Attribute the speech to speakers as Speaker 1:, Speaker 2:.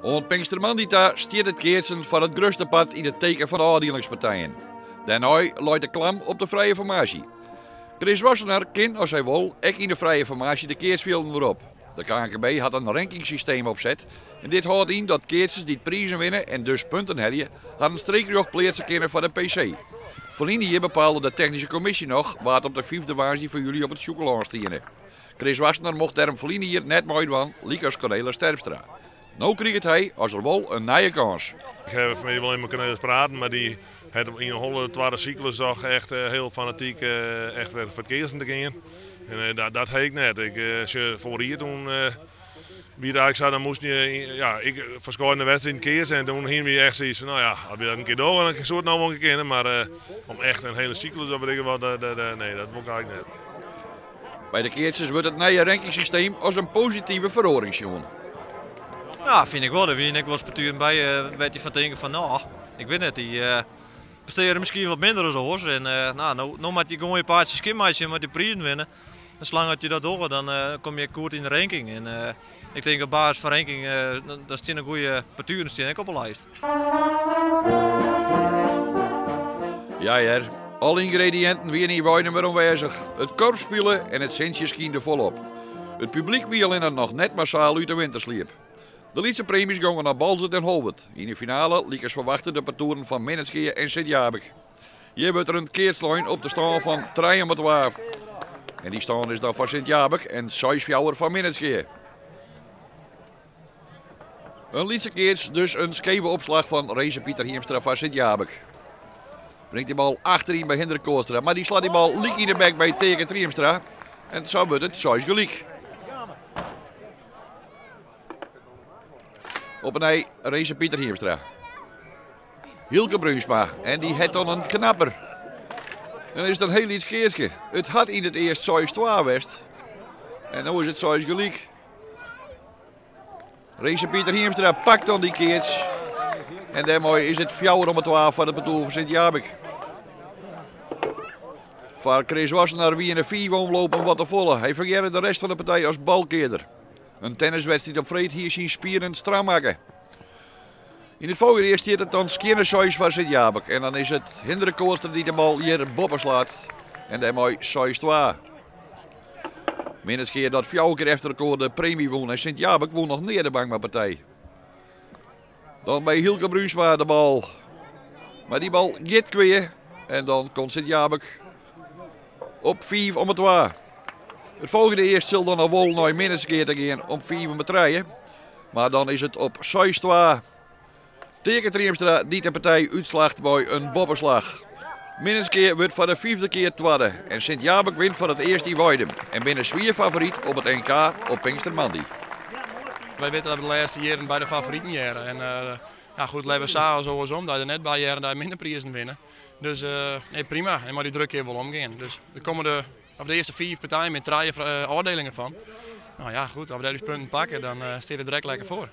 Speaker 1: Oant Pinkstermoandei ta stiet it keatsen foar it grutste part yn it teken fan de ôfdielingspartijen. Dêrnei leit de klam op de frije formaasje. Chris Wassenaar kin, as hy wol, ek yn de frije formaasje de keatsfjilden wer op. De knkb hat in rankingsysteem opset en dit hâldt yn dat keatsers dy't prizen winne en dus punten helje, harren streekrjocht pleatse kinne foar de PC. Ferline jier bepaalde de technyske kommisje noch wa't op de fyfde woansdei fan july op it Sjûkelân stiene. Chris Wassenaar mocht dêrom ferline jier net meidwaan, lykas Cornelis Terpstra. No kriget hy, as er wol, in nije kâns.
Speaker 2: Ik ha fanmiddei wol even mei Cornelis praten, mar dy hat yn 'e holle de twadde syklus doch echt hiel fanatyk echt wer foar it keatsen te gean. En dat ha ik net. Ik sjoch foarich jier toen wie it eigentlik sa, dan moasten je, ja, ik ferskeidene wedstriden keatse en toen hiene wy echt sayts fan, no ja, as wy dat in kear dogge, dan soe it no wol in kear kinne, mar om echt in hiele syklus of wit ik wat, nee, dat wol ik eigentlik net.
Speaker 1: By de keatsers wurdt it nije rankingsysteem as in positive feroaring sjoen.
Speaker 3: Ja, fyn ik wol. Der wiene ek wolris parturen by wêr't je fan tinke fan no, ik wit net, dy prestearje miskien wat minder as oars. En no, no, no moatte je gewoan je paadsje skjin meitsje en moatte je prizen winne. En salang as je dat dogge, dan kom je ek goed yn de ranking. En ik tink op basis fan ranking, dan stean de goede parturen stean ek op de lijst.
Speaker 1: Ja hear, alle yngrediïnten wiene yn Weidum wer oanwêzich. It korps spile en it sintsje skynde folop. It publyk wie allinnich noch net massaal út de wintersliep. De lytse preemjes gongen nei Boalsert en Holwert. Yn de finale, lykas ferwachte, de partoeren fan Minnertsgea en Sint Jabik. Hjir wurdt der in keats lein op de stân fan trije om twa. En dy stân is dan foar Sint Jabik en seis-fjouwer foar Minnertsgea. In lytse keats, dus in skeve opslach fan Renze Pieter Hiemstra foar Sint Jabik. Bringt dy bal achteryn by Hindrik Kootstra, mar dy slacht dy bal lyk yn de bek by Teake Triemstra. En sa wurdt it seis gelyk. Op 'e nij Renze Pieter Hiemstra. Hylke Bruinsma en dy hat dan in knapper. Dan is it in hiel lyts keatske. It hat yn it earst 6-2 west. En no is it seis gelyk. Renze Pieter Hiemstra pakt dan dy keats. En dêrmei is it fjouwer om twa foar it partoer fan Sint Jabik. Foar Chris Wassenaar wiene fiif omlopen wat te folle. Hy fungearre de rest fan de partij as balkearder. In tenniswedstriid op freed hie syn spieren stram makke. Yn it folgjende earst stiet it dan skjinne seis foar Sint Jabik. En dan is it Hindrik Kootstra dy't de bal hjir boppe slaat. En dêrmei 6-2. Minnertsgea dat fjouwer kear efter elkoar de premy wûn en Sint Jabik wûn noch nea de Bangma-partij. Dan by Hylke Bruinsma de bal. Mar dy bal giet kwea en dan komt Sint Jabik op 5 om 2. It folgjende earst sil dan noch wol nei Minnertsgea te gean om 5 om 3. Mar dan is it op 6-2. Teake Triemstra dy't de partij útslacht mei in boppeslach. Minnertsgea wurdt foar de fyfde kear twadde en Sint Jabik wint foar it earst yn Weidum en binne swier favoryt op it NK op Pinkstermoandei.
Speaker 4: Wy witte dat we de lêste jierren by de favoriten hearre. En ja, goed, leaver sa as oarsom, dat je der net by hearre en dat je minder prizen winne. Dus nee, prima. En mei dy druk kinne we wol omgean. Dus de kommende, of de earste fiif partijen binne trije ôfdielingen fan. No ja, goed, as we dêr ús punten pakke, dan stean we der direkt lekker foar.